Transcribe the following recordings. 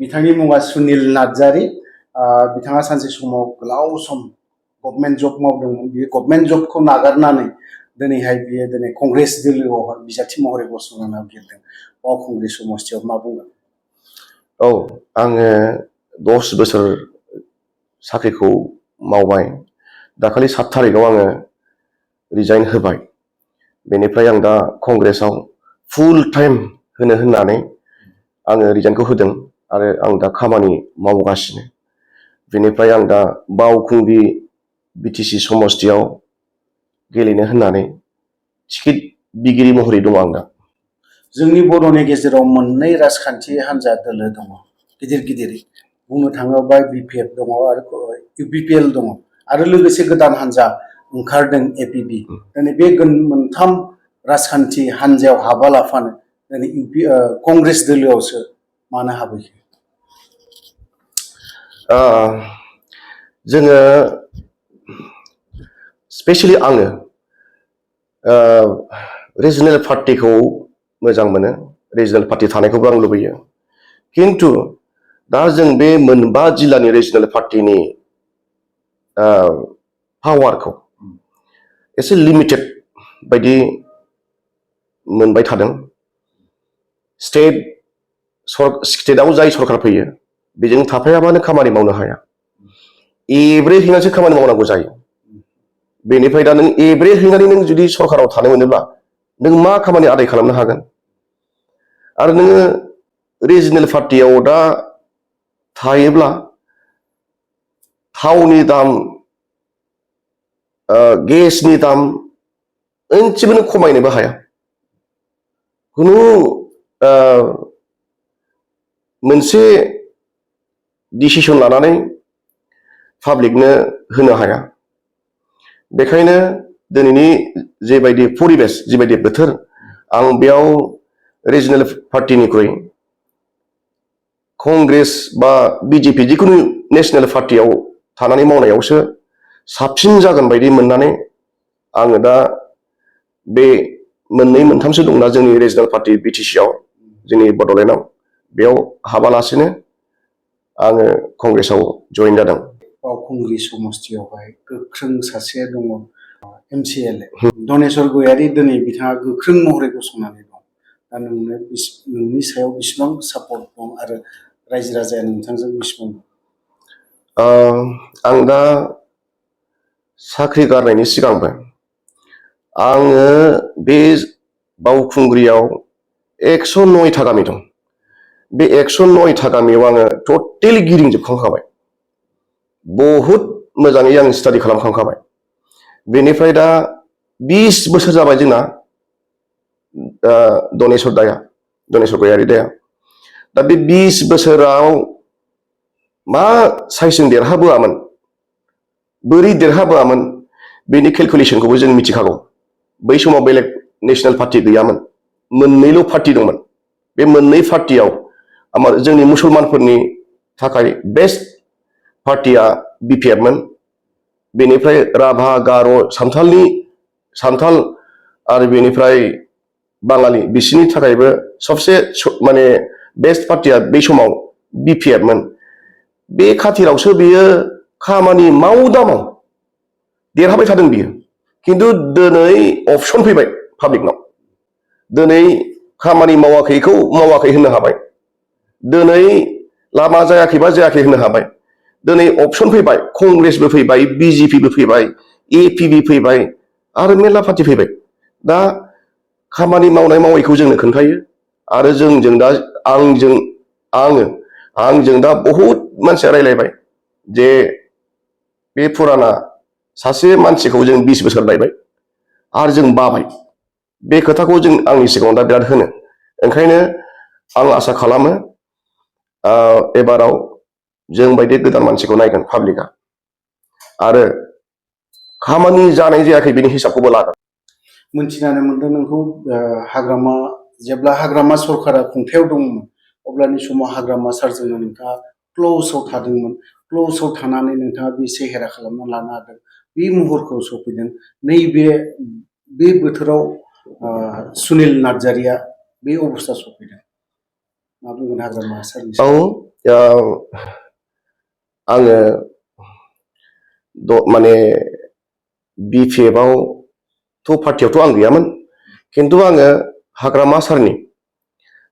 बिथांनि मुङा सुनिल नार्जारी बिथाङा सानसे समाव गोलाव सम गभर्नमेन्ट जब मावदोंमोन बियो गभर्नमेन्ट जबखौ नागारनानै दिनैहाय बियो दिनै कंग्रेस दोलोआवहाय बिजाथि महरै गसंनो नागिरदों बावखुंग्रि समस्तियाव मा बुंगोन? औ आङो 10 बोसोर साख्रिखौ मावबाय दाखालि 7 थारिखआव आङो रिजाइन होबाय बेनिफ्राय आं दा कंग्रेसाव फुल टाइम होनो होननानै आङो रिजाइनखौ होदों आरो आं दा खामानि मावगासिनो बेनिफ्राय आं दा बावखुंग्रि बिटिसि समस्तियाव गेलेनो होननानै टिकेट बिगिरि महरै दं आं दा। जोंनि बर'नि गेजेराव मोननै राजखान्थि हान्जा दोलो दङ गिदिर गिदिर बुंनो थाङोबा बिपिएफ दङ आरो इउपिपिएल दङ आरो लोगोसे गोदान हान्जा ओंखारदों एपिबि दिनै बे मोनथाम राजखान्थि हान्जायाव हाबालाफानो दिनै कंग्रेस दोलोआवसो मानो हाबैखो? जोङो स्पेसियेलि आङो रिजनेल पार्टिखौ मोजां मोनो रिजनेल पार्टि थानायखौबो आं लुबैयो किन्तु दा जों बे मोनबा जिल्लानि रिजनेल पार्टिनि पावारखौ एसे लिमिटेड बायदि मोनबाय थादों। स्टेटआव जाय सरकार फैयो बेजों थाफायाबानो खामानि मावनो हाया एब्रे हैनानैसो खामानि मावनांगौ जायो। बेनिफ्राय दा नों एब्रे हैनानै नों जुदि सरकाराव थानो मोनोब्ला नों मा खामानि आदाय खालामनो हागोन? आरो नोङो रिजनेल पार्टियाव दा थायोब्ला थावनि दाम गेसनि दाम एसेबो नों खमायनोबो हाया खुनु मोनसे डिसिसन लानानै पाब्लिकनो होनो हाया। बेखायनो दिनैनि जेबायदि परिबेस जिबायदि बोथोर आं बेयाव रिजनेल पार्टिनिख्रुइ कंग्रेस बा बिजेपि जिखुनु नेसनेल पार्टियाव थानानै मावनायावसो साबसिन जागोन बायदि मोननानै आङो दा बे मोननै मोनथामसो दंना जोंनि रिजनेल पार्टि बिटिसिआव जोंनि बड'लेण्डआव बेयाव हाबालासिनो आङो कंग्रेसाव जइन जादों। बावखुंग्रि समस्तियावहाय गोख्रों सासे दङ एमसिएलए धनेस्वर गयारी दिनै बिथाङा गोख्रों महरै गसंनानै दं दा नोंनि सायाव बेसेबां सापर्ट दं आरो रायजो राजाया नोंथांजों बेसेबां दं? आं दा साख्रि गारनायनि सिगांबो आङो बे बावखुंग्रियाव 109था गामि दं बे 109था गामियाव आङो टटेलि गिदिंजोबखांखाबाय बहुद मोजाङै आं स्टाडि खालामखांखाबाय। बेनिफ्राय दा 20 बोसोर जाबाय जोंना धनेस्वर गयारी दाया दा बे 20 बोसोराव मा साइसजों देरहाबोआमोन बोरै देरहाबोआमोन बेनि केलकुलेसनखौबो जों मिथिखागौ। बै समाव बेलेग नेसनेल पार्टि गैयामोन मोननैल' पार्टि दंमोन बे मोननै पार्टियाव जोंनि मुसलमानफोरनि थाखाय बेस्ट पार्टिया बिपिएफमोन बेनिफ्राय राभा गार' सान्थाल आरो बेनिफ्राय बाङालि बिसोरनि थाखायबो सबसे माने बेस्ट पार्टिया बै समाव बिपिएफमोन। बे खाथिरावसो बियो खामानि माव दामाव देरहाबाय थादों बियो किन्तु दिनै अपसन फैबाय पाब्लिकनाव दिनै खामानि मावाखैखौ मावाखै होननो हाबाय दिनै लामा जायाखैबा जायाखै होननो हाबाय दिनै अपसन फैबाय कंग्रेसबो फैबाय बिजेपिबो फैबाय एपिबि फैबाय आरो मेरला पार्टि फैबाय दा खामानि मावनाय मावैखौ जोंनो खोन्थायो आरो जोंजों दा आंजों दा बहुद मानसिया रायलायबाय जे बे फुराना सासे मानसिखौ जों 20 बोसोर नायबाय आरो जों बाबाय बे खोथाखौ जों आंनि सिगाङाव दा बिराद होनो ओंखायनो आं आसा खालामो एबाराव जों बायदि गोदान मानसिखौ नायगोन पाब्लिकआ आरो खामानि जानाय जायाखै बेनि हिसाबखौबो लागोन। मोनथिनानै मोनदों नोंखौ हाग्रामा जेब्ला हाग्रामा सरकारा खुंथायाव दंमोन अब्लानि समाव हाग्रामा सारजोंनो नोंथाङा क्ल'सआव थादोंमोन क्ल'सआव थानानै नोंथाङा बे सेहेरा खालामना लानो हादों बे महरखौ सफैदों नैबे बे बोथोराव सुनिल नार्जारिया बे अबस्था सफैदों मा बुंगोन हाग्रामा सारनि? औ आङो माने BPF आव पार्टियावथ' आं गैयामोन खिन्थु आङो हाग्रामा सारनि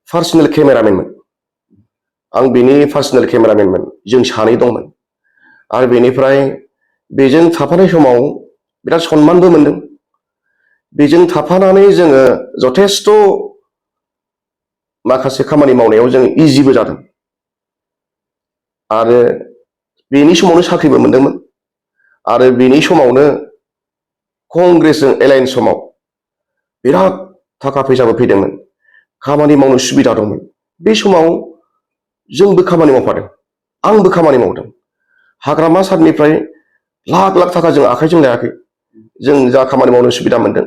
पार्सनेल केमेरामेनमोन आं बेनि पार्सनेल केमेरामेनमोन जों सानै दंमोन आरो बेनिफ्राय बेजों थाफानाय समाव बिराद सनमानबो मोनदों बेजों थाफानानै जोङो जथेस्थ' माखासे खामानि मावनायाव जों इजिबो जादों आरो बेनि समावनो साख्रिबो मोनदोंमोन आरो बेनि समावनो कंग्रेसजों एलायन्स समाव बिराद थाखा फैसाबो फैदोंमोन खामानि मावनो सुबिदा दंमोन बे समाव जोंबो खामानि मावफादों आंबो खामानि मावदों हाग्रामा सारनिफ्राय लाख लाख थाखा जों आखाइजों लायाखै जों जा खामानि मावनो सुबिदा मोनदों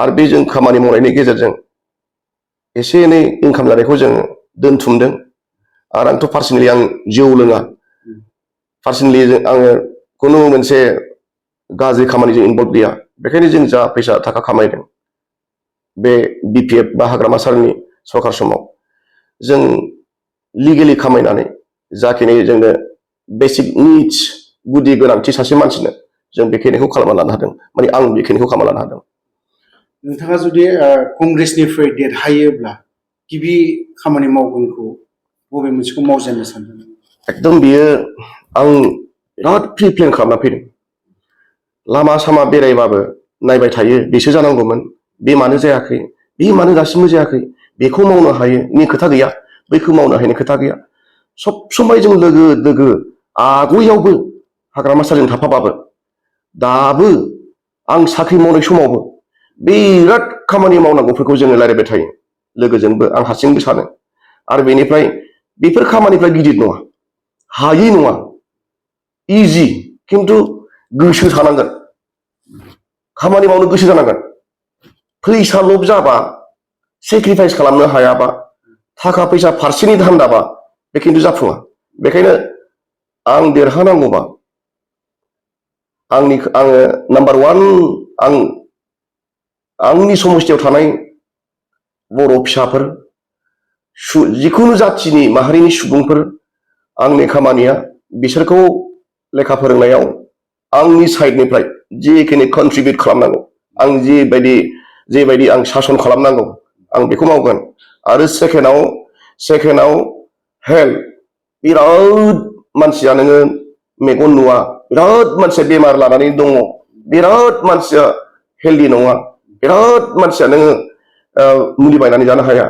आरो बे जों खामानि मावनायनि गेजेरजों एसे एनै इनकाम जानायखौ जों दोनथुमदों आरो आंथ' पार्सनेलि आं जौ लोङा पार्सनेलि आङो खुनु मोनसे गाज्रि खामानिजों इनभल्भ गैया बेखायनो जों जा फैसा थाखा खामायदों बे BPF बा हाग्रामा सारनि सरकार समाव जों लिगेलि खामायनानै जाखिनि जोंनो बेसिक निड्स गुदि गोनांथि सासे मानसिनो जों बेखिनिखौ खालामना लानो हादों माने आं बेखिनिखौ खालामना लानो हादों नोंथाङा जुदि कंग्रेसनिफ्राय देरहायोब्ला गिबि खामानि मावगोनखौ बबे मोनसेखौ मावजेननो सानदों एकदम बियो आं बिराद प्रि प्लेन खालामना फैदों लामा सामा बेरायबाबो नायबाय थायो बेसो जानांगौमोन बे मानो जायाखै बे मानो दासिमबो जायाखै बेखौ मावनो हायो नि खोथा गैया बैखौ मावनो हायनि खोथा गैया सब समाय जों लोगो दोगो आगुयावबो हाग्रामा सारजों थाफाबाबो दाबो आं साख्रि मावनाय समावबो बिराद खामानि मावनांगौफोरखौ जोङो रायलायबाय थायो लोगोजोंबो आं हारसिंबो सानो आरो बेनिफ्राय बेफोर खामानिफ्रा गिदिर नङा हायै नङा इजि खिन्थु गोसो थानांगोन खामानि मावनो गोसो जानांगोन फैसा लब जाबा सेक्रिफाइस खालामनो हायाबा थाखा फैसा फारसेनि धान्दाबा बे खिन्थु जाफुङा बेखायनो आं देरहानांगौबा आङो नाम्बार वान आंनि समस्थियाव थानाय बर' फिसाफोर जिखुनु जाथिनि माहारिनि सुबुंफोर आंनि खामानिया बिसोरखौ लेखा फोरोंनायाव आंनि साइडनिफ्राय जिखिनि कन्ट्रिबिउट खालामनांगौ आं जेबायदि आं सासन खालामनांगौ आं बेखौ मावगोन आरो सेकेन्डआव हेल्थ बिराद मानसिया नोङो मेगन नुवा बिराद मानसिया बेमार लानानै दङ बिराद मानसिया हेल्दि नङा बिराद मानसिया नोङो मुलि बायनानै जानो हाया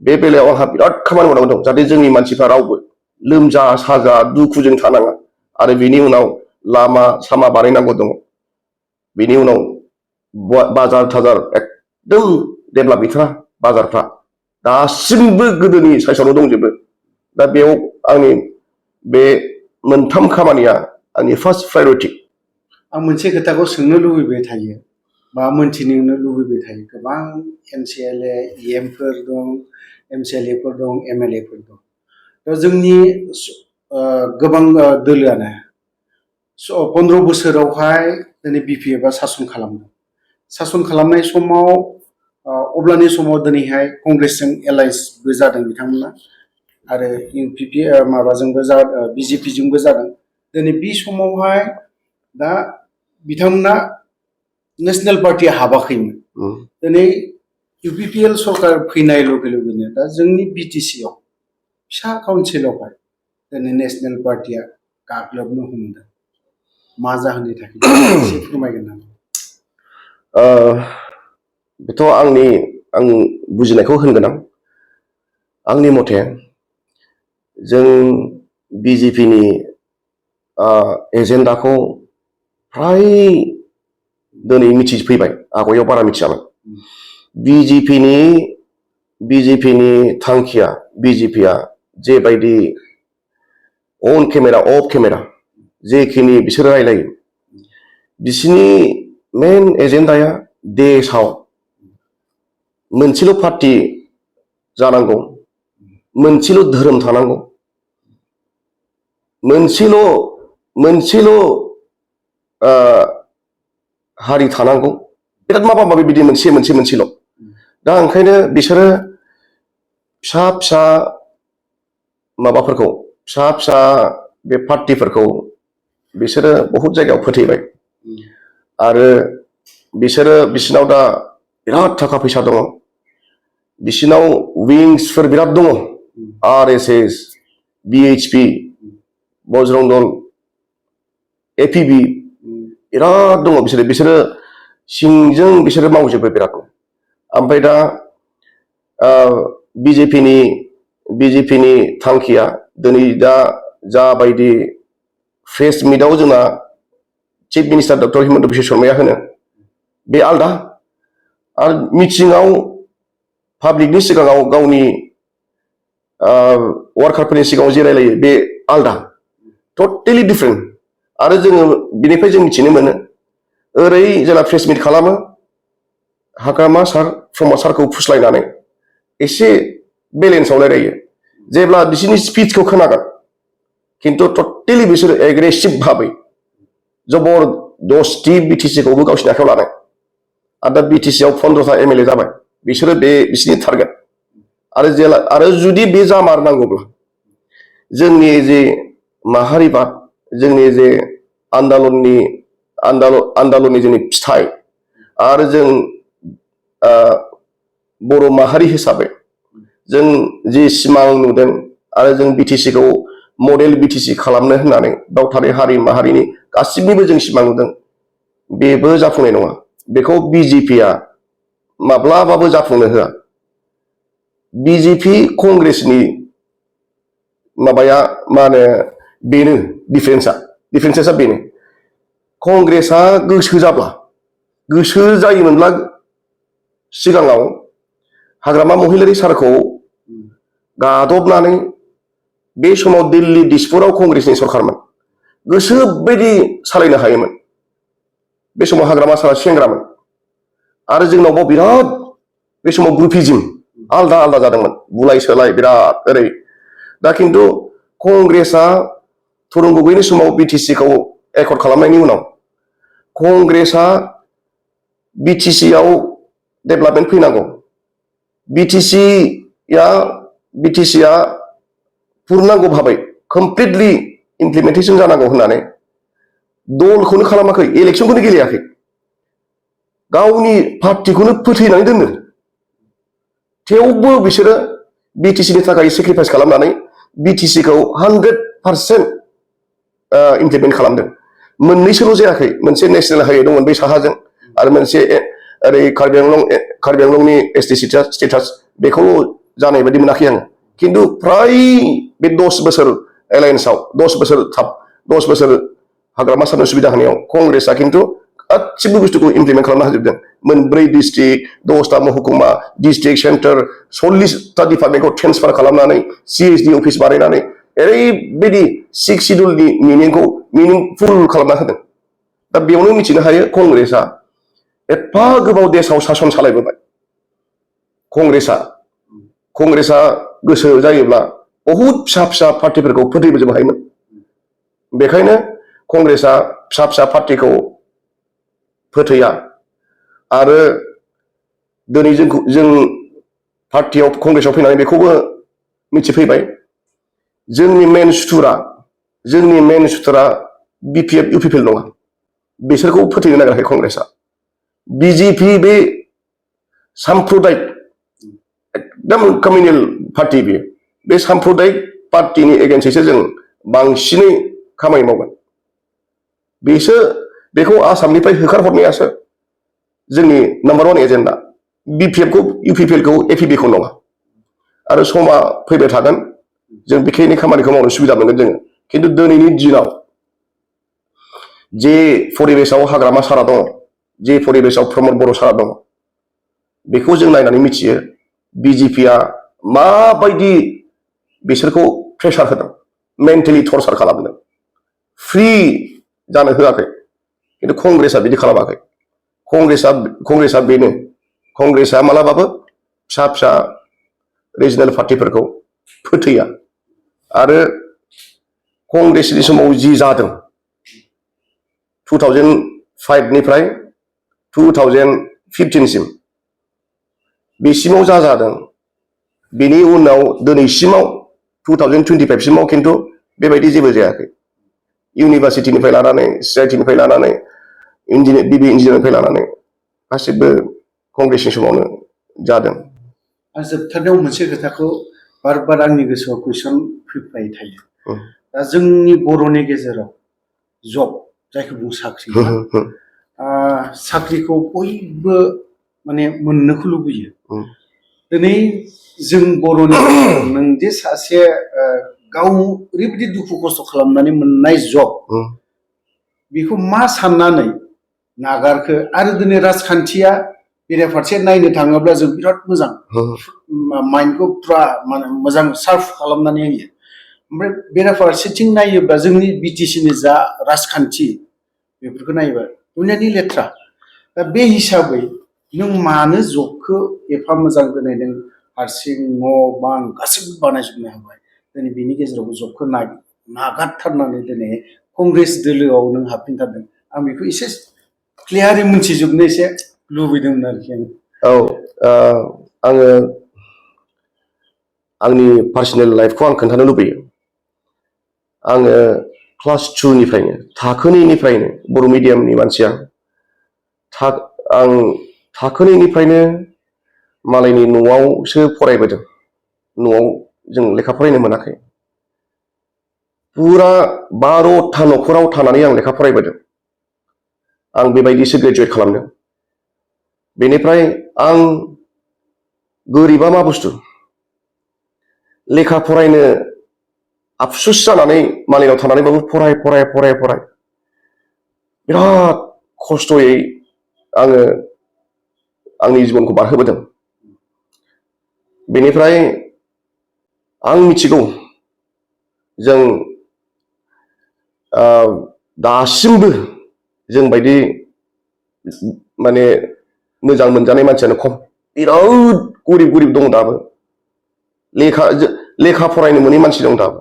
बे बेलायाव आंहा बिराद खामानि मावनांगौ दं जाहाथे जोंनि मानसिफ्रा रावबो लोमजा साजा दुखुजों थानाङा आरो बेनि उनाव लामा सामा बानायनांगौ दङ बेनि उनाव बाजार थाजार एकदम डेभेलप गैथारा बाजारफ्रा दासिमबो गोदोनि साइसआवनो दंजोबो दा बेयाव आंनि बे मोनथाम खामानिया आंनि फार्स्ट प्रायरिटि आं मोनसे खोथाखौ सोंनो लुबैबाय थायो बा मोनथिनो लुबैबाय थायो गोबां MCLA EMफोर दं MCLAफोर दं MLAफोर दं दा जोंनि गोबां दोलोआनो 15 बोसोरावहाय दिनै BPFआ सासन खालामनाय समाव अब्लानि समाव दिनैहाय कंग्रेसजों एलायन्सबो जादों बिथांमोना आरो माबाजोंबो BJPजोंबो जादों दिनै बे समावहाय दा बिथांमोना नेशनेल पार्टिया हाबाखैमोन दिनै UPPL सरकार फैनाय लगे लगेनो दा जोंनि BTCआव फिसा काउन्सिलावहाय दिनै नेशनेल पार्टिया गाग्लोबनो हमदों मा जाहोननि थाखाय एसे फोरमायगोन नामा बेथ' आं बुजिनायखौ होनगोन आंनि मथे जों BJPनि एजेन्डाखौ फ्राय दिनै मिथिफैबाय आवगायाव बारा मिथियामोन BJPनि थांखिया BJPआ जेबायदि अन केमेरा अफ केमेरा जेखिनि बिसोर रायलायो बिसोरनि मेन एजेन्डाया देशआव मोनसेल' पार्टि जानांगौ मोनसेल' धोरोम थानांगौ मोनसेल' हारि थानांगौ बिराद माबा माबि बिदि मोनसेल' दा ओंखायनो बिसोरो फिसा माबाफोरखौ फिसा फिसा बे पार्टिफोरखौ बिसोरो बहुत जायगायाव फोथैबाय आरो बिसिनाव दा बिराद थाखा फैसा दङ बिसिनाव विंसफोर बिराद दङ RSS BHP बजरं दल APB बिराद दङ बिसोरो सिंजों बिसोरो मावजोबो बिराद ओमफ्राय दा बिजेपिनि थांखिया दिनै दा जाबायदि प्रेस मिटआव जोंना chief minister doctor Himanta Biswa शर्माया होनो बे आलदा आरो मिटिङाव पाब्लिकनि सिगाङाव गावनि वार्कारफोरनि सिगाङाव जे रायलायो बे आलदा टटेलि डिफारेन्ट आरो जोङो बिनिफ्राय जों मिथिनो मोनो ओरै जेला प्रेस मिट खालामो हाग्रामा सार प्रमद सारखौ फुस्लायनानै एसे बेलेन्सआव रायलायो जेब्ला बिसोरनि स्पिचखौ खोनागोन खिन्थु टटेलि बिसोरो एग्रेसिभ भाबै जबरदस्ति बिटिसिखौबो गावसिनि आखायाव लानाय आरो दा बिटिसिआव 15टा MLA जाबाय बिसोरो बिसोरनि टारगेट आरो जुदि बे जामारनांगौब्ला जोंनि जे माहारिबाद जोंनि जे आन्दालननि जोंनि फिथाइ आरो जों बर' माहारि हिसाबै जों जि सिमां नुदों आरो जों बिटिसिखौ मडेल बिटिसि खालामनो होननानै बाव थानाय हारि माहारिनि गासिबनिबो जों सिमां नुदों बेबो जाफुंनाय नङा बेखौ बिजेपिआ माब्लाबाबो जाफुंनो होआ बिजेपि कंग्रेसनि माबाया मा होनो बेनो डिफारेन्सा बेनो कंग्रेसआ गोसो जायोमोनब्ला सिगाङाव हाग्रामा महिलारि सारखौ गादबनानै बे समाव दिल्ली दिसपुराव कंग्रेसनि सरखारमोन गोसो बायदि सालायनो हायोमोन बे समाव हाग्रामा सारा सेंग्रामोन आरो जोंनाव बिराद बे समाव ग्रुपिजिम आलदा जादोंमोन बुलाय सोलाय बिराद ओरै दा खिन्थु कंग्रेसआ तरुण गगैनि समाव बिटिसिखौ एकर्ड खालामनायनि उनाव कंग्रेसआ बिटिसिआव डेभेलपमेन्ट फैनांगौ बिटिसिआ पुर्नांगौ भाबै कमप्लिटलि इमप्लिमेन्टेसन जानांगौ होननानै दलखौनो खालामाखै इलेक्सनखौनो गेलेयाखै गावनि पार्टिखौनो फोथैनानै दोनदों थेवबो बिसोरो बिटिसिनि थाखाय सेक्रिफाइस खालामनानै बिटिसिखौ 100% इमप्लिमेन्ट खालामदों मोननैसोल' जायाखै मोनसे नेशनेल हाइवे दंमोन बै साहाजों आरो मोनसे ओरै कार्बि आंलंनि ST स्टेटास बेखौ जानाय बायदि मोनाखै आं खिन्थु फ्राय बे 10 बोसोर एलायन्सआव 10 बोसोर हाग्रामा सारनो सुबिदा होनायाव कंग्रेसआ खिन्थु गासिबो बुस्थुखौ इमप्लिमेन्ट खालामनो हाजोबदों मोनब्रै डिस्ट्रिक्ट 10टा महकुमा डिस्ट्रिक्ट सेन्टार 40टा डिपार्टमेन्टखौ ट्रेन्सफार खालामनानै CSD अफिस बानायनानै ओरैबायदि 6 शिड्युलनि मिनिंफुल खालामना होदों दा बेयावनो मिथिनो हायो कंग्रेसआ एफा गोबाव देशआव सासन सालायबोबाय कंग्रेसआ गोसो जायोब्ला बहुत फिसा पार्टिफोरखौ फोथैबोजोबनो हायोमोन बेखायनो कंग्रेसआ फिसा पार्टिखौ फोथैया आरो दिनै जों पार्टियाव कंग्रेसआव फैनानै बेखौबो मिथिफैबाय जोंनि मेन सुथुरा BPF UPPL नङा बिसोरखौ फोथैनो नागिराखै कंग्रेसआ बिजेपि बे साम्प्रदायिक एकदम कमिउनेल पार्टि बे साम्प्रदायिक पार्टिनि एगेन्स्टैसो जों बांसिनै खामानि मावगोन बेखौ आसामनिफ्राय होखारहरनायासो जोंनि नाम्बार 1 एजेन्डा BPFखौ UPPLखौ APBखौ नङा आरो समा फैबाय थागोन जों बेखिनि खामानिखौ मावनो सुबिदा मोनगोन जोङो खिन्थु दिनैनि दिनाव जे परिबेसाव हाग्रामा सारा दङ जे परिबेसाव प्रमद बर' सारा दङ बेखौ जों नायनानै मिथियो बिजेपिआ माबायदि बिसोरखौ प्रेसार होदों मेन्टेलि टर्चार खालामदों फ्रि जानो होआखै खिन्थु कंग्रेसआ बिदि खालामाखै कंग्रेसआ बेनो कंग्रेसआ मालाबाबो फिसा रिजनेल पार्टिफोरखौ फोथैया आरो कंग्रेसनि समाव जि जादों 2005 निफ्राय 2015 सिम बेसिमाव जादों बेनि उनाव दिनैसिमाव 2025 सिमाव खिन्थु बेबायदि जेबो जायाखै इउनिभार्सिटिनिफ्राय लानानै CIT निफ्राय लानानै BBA इन्जिनियारनिफ्राय लानानै गासिबो कंग्रेसनि समावनो जादों आं जोबथारनायाव मोनसे खोथाखौ बार बार आंनि गोसोआव कुइसन फैबाय थायो दा जोंनि बर'नि गेजेराव जब जायखौ बुङो साख्रि साख्रिखौ बयबो माने मोननोखौ लुबैयो दिनै जों बर'नि नोंदि सासे गाव ओरैबायदि दुखु खस्थ' खालामनानै मोननाय जब बेखौ मा साननानै नागारखो आरो दिनै राजखान्थिया बेराफारसे नायनो थाङोब्ला जों बिराद मोजां माइन्डखौ पुरा माने मोजां सार्भ खालामनानै होयो ओमफ्राय बेराफारसेथिं नायोब्ला जोंनि BTC-नि जा राजखान्थि बेफोरखौ नायोबा दुनियानि लेथ्रा दा बे हिसाबै नों मानो जबखौ एफा मोजां दिनै नों हारसिं न' बां गासैबो बानायजोबनो हाबाय दिनै बिनि गेजेरावबो जबखौ नागारथारनानै दिनै कंग्रेस दोलोआव नों हाबफिनथारदों आं बेखौ एसे क्लियारै मिथिजोबनो एसे लुबैदोंमोन आरोखि आङो आंनि पार्सनेल लाइफखौ आं खोन्थानो लुबैयो आङो क्लास 2निफ्रायनो थाखोनैनिफ्रायनो बर' मिडियामनि मानसिया आं थाखोनैनिफ्रायनो मालायनि न'आवसो फरायबोदों न'आव जों लेखा फरायनो मोनाखै पुरा 12था न'खराव थानानै आं लेखा फरायबोदों आं बेबायदिसो ग्रेजुवेट खालामदों बेनिफ्राय आं गोरिबा मा बुस्थु लेखा फरायनो आफसुस जानानै मालायनाव थानानैबाबो फराय बिराद खस्थ'यै आङो आंनि जिबनखौ बारहोबोदों बेनिफ्राय आं मिथिगौ जों दासिमबो जोंबायदि माने मोजां मोनजानाय मानसियानो खम बिराद गरिब दङ दाबो लेखा फरायनो मोनै मानसि दं दाबो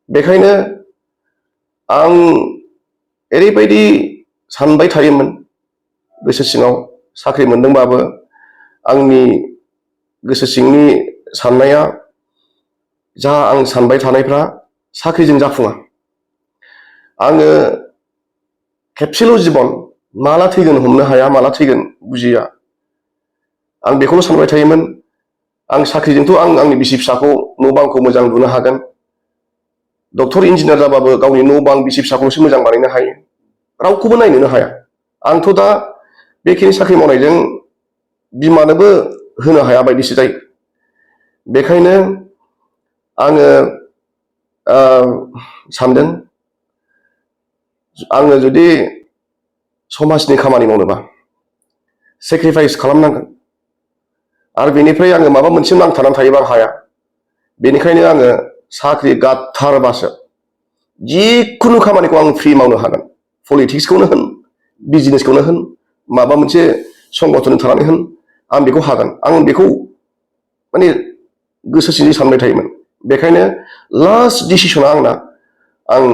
बेखायनो आं ओरैबायदि सानबाय थायोमोन गोसो सिङाव साख्रि मोनदोंबाबो आंनि गोसो सिंनि साननाया जा आं सानबाय थानायफ्रा साख्रिजों जाफुङा आङो खेबसेल' जिबन माला थैगोन हमनो हाया माला थैगोन बुजिया आं बेखौनो सानबाय थायोमोन आं साख्रिजोंथ' आं आंनि बिसि फिसाखौ न' बांखौ मोजां लुनो हागोन डक्टर इन्जिनियार जाबाबो गावनि न' बां बिसि फिसाखौसो मोजां बानायनो हायो रावखौबो नायनोनो हाया आंथ' दा बेखिनि साख्रि मावनायजों बिमानोबो होनो हाया बायदिसो जायो बेखायनो आङो सानदों आङो जुदि समाजनि खामानि मावनोबा सेक्रिफाइस खालामनांगोन आरो बेनिफ्राय आङो माबा मोनसे नांथानानै थायोबा हाया बेनिखायनो आङो साख्रि गारथारबासो जिखुनु खामानिखौ आं फ्रि मावनो हागोन पलिटिक्सखौनो होन बिजनेसखौनो होन माबा मोनसे संगठन थानानै होन आं बेखौ हागोन आं बेखौ माने गोसो सिङै सानबाय थायोमोन बेखायनो लास्ट डिसिसना आंना आं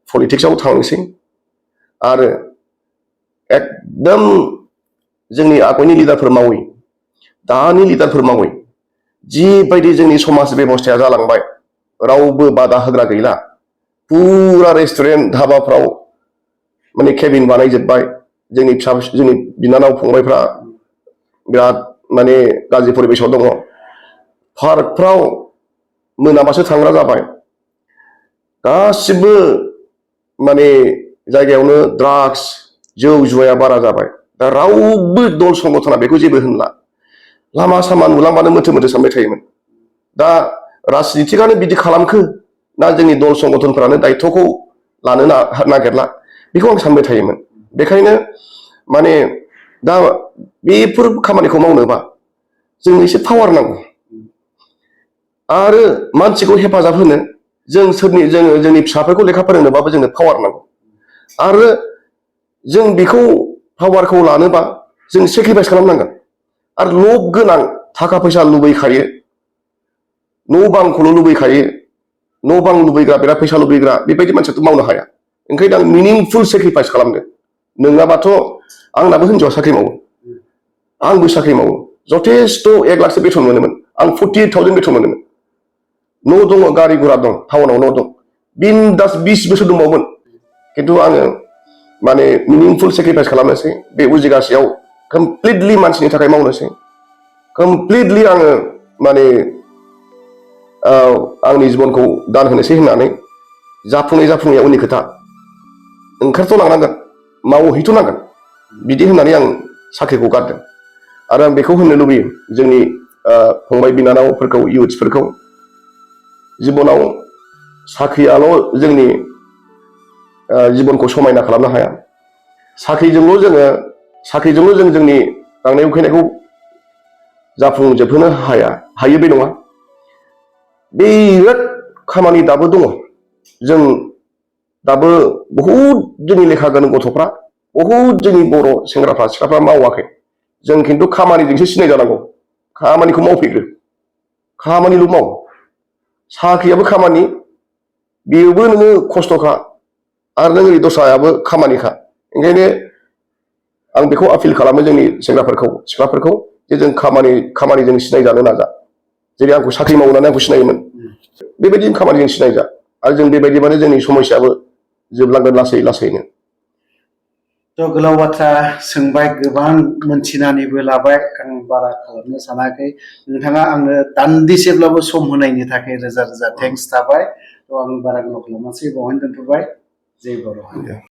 पलिटिक्सआव थांनोसै आरो एकदम जोंनि आगयनि लिडारफोर मावै दानि लिडारफोर मावै जिबायदि जोंनि समाज बेबस्थाया जालांबाय रावबो बादा होग्रा गैला पुरा रेस्टुरेन्ट धाबाफ्राव माने केबिन बानायजोब्बाय जोंनि बिनानाव फंबायफ्रा बिराद माने गाज्रि परिबेसाव दङ पार्कफ्राव मोनाबासो थांग्रा जाबाय गासिबो माने जायगायावनो ड्राग्स जौ जुवाया बारा जाबाय दा रावबो दल संगठना बेखौ जेबो होनला लामा सामा नुलांबानो मोथो सानबाय थायोमोन दा राजनितिकानो बिदि खालामखो ना जोंनि दल संगठनफ्रानो दायथ'खौ लानो नागिरला बेखौ आं सानबाय थायोमोन बेखायनो माने दा बेफोर खामानिखौ मावनोबा जोंनो एसे पावार नांगौ आरो मानसिखौ हेफाजाब होनो जोंनि फिसाफोरखौ लेखा फोरोंनोबाबो जोंनो पावार नांगौ आरो जों बेखौ पावारखौ लानोबा जों सेक्रिफाइस खालामनांगोन आरो लब गोनां थाखा फैसा लुबैखायो न' बांखौल' लुबैखायो न' बां लुबैग्रा बिराद फैसा लुबैग्रा बेबायदि मानसियाथ' मावनो हाया ओंखायनो आं मिनिंफुल सेक्रिफाइस खालामदों नङाबाथ' आंनाबो हिनजावा साख्रि मावो आंबो साख्रि मावो जथेस्थ' 1 लाखसो बेथन मोनोमोन आं 48,000 बेथन मोनोमोन न' दङ गारि गुरा दं टाउनाव न' दं बिन्दास 20 बोसोर दंबावोमोन खिन्थु आङो माने मिनिंफुल सेक्रिफाइस खालामनोसै बे उजिगासेयाव कमप्लिटलि मानसिनि थाखाय मावनोसै कमप्लिटलि आङो माने आंनि जिबनखौ दान होनोसै होननानै जाफुङैया उननि खोथा ओंखारथ'लांनांगोन मावहैथ'नांगोन बिदि होननानै आं साख्रिखौ गारदों आरो आं बेखौ होननो लुबैयो जोंनि फंबाय बिनानावफोरखौ इयुथ्सफोरखौ जिबनाव साख्रियाल' जोंनि जिबनखौ समायना खालामनो हाया साख्रिजोंल' जों जोंनि गांनाय उखैनायखौ जाफुंजोबहोनो हायो बे नङा बिराद खामानि दाबो दङ जों दाबो बहुद जोंनि लेखा गोनां गथ'फ्रा बहुद जोंनि बर' सेंग्राफ्रा सिख्लाफ्रा मावाखै जों खिन्थु खामानिजोंसो सिनाय जानांगौ खामानिखौ मावफैग्रो खामानिल' माव साख्रियाबो खामानि बेबो नोङो खस्थ'खा आरो नों ओरै दस्रायाबो खामानिखा ओंखायनो आं बेखौ आपिल खालामो जोंनि सेंग्राफोरखौ सिख्लाफोरखौ जे जों खामानिजों सिनायजानो नाजा जेरै आंखौ साख्रि मावनानै आंखौ सिनायोमोन बेबायदि खामानिजों सिनायजा आरो जों बेबायदिबानो जोंनि समस्याबो जोबलांगोन लासै लासैनो थ' गोलाव बाथ्रा सोंबाय गोबां मोनथिनानैबो लाबाय आं बारा खालामनो सानाखै नोंथाङा आंनो दान्दिसेब्लाबो सम होनायनि थाखाय रोजा रोजा थेंक्स थाबाय थ' आं बारा गोलाव खालामासै बावहायनो दोनथ'बाय जय बर'